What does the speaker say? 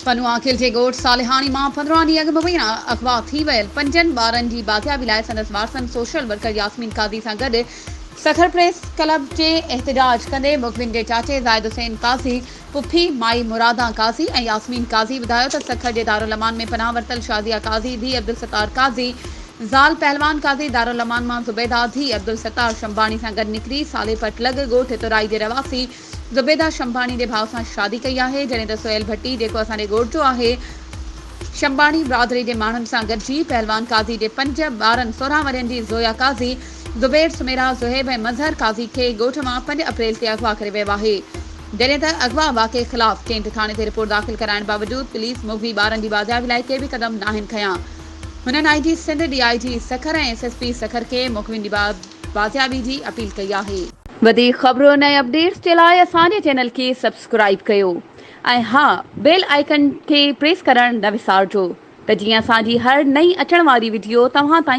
پنوعاقل جي ڳوٺ صالحاڻي مان 15 ڏينهن اڳ مبينا اغوا ٿي ويل پنجن ٻارن جي بازيابي لاء سندس وارثن سوشل ورڪر ياسمين قاضي سان گڏ سکر پريس ڪلب جي احتجاج ڪندي مغوين جي چاچي زاهد حسين قاضي، پڦي مائي مرادان قاضي ۽ ياسمين قاضي ٻڌايو ته سکر جي دارالامان ۾ پناهه ورتل شازيه قاضي ڌيء عبدالستار قاضي، زال پهلوان قاضي دارالامان مان زبيده ڌيء عبدالستار شنباڻي سان گڏ نڪري صالح پٽ لڳ ڳوٺ ترائي جي رهواسي زبيده شنباڻي جي ڀاء سان شادي ڪئي آهي، جڏهن ته سهيل ڀٽي جيڪو اسان جي ڳوٺ جو آهي، شنباڻي برادري جي ماڻهن سان گڏجي پهلوان قاضي جي پنج ٻارن 16 ورهين جي زويا قاضي، زبير، سميرا، زوهيب ۽ مظهر قاضي کي ڳوٺ مان پنج اپريل تي اغوا ڪري ويو آهي، جڏهن ته اغوا واقعي خلاف ڪينٽ ٿاڻي تي رپورٽ داخل ڪرائڻ باوجود پوليس مغوي ٻارن جي بازيابي لاء ڪي به قدم ناهن کنيا. هنن I G Sindh, D I G Sukkur ۽ S S P Sukkur کي مغوين جي بازيابي جي اپيل ڪئي آهي. وڌيڪ خبرن ۽ اپڊيٽس جي لاء اسان جي چينل کي سبسڪرائيب ڪيو ۽ ها بيل آئيڪن کي پريس ڪرڻ نه وسارجو ته جيئن اسان جي هر نئين اچڻ واري وڊيو توهان تائين.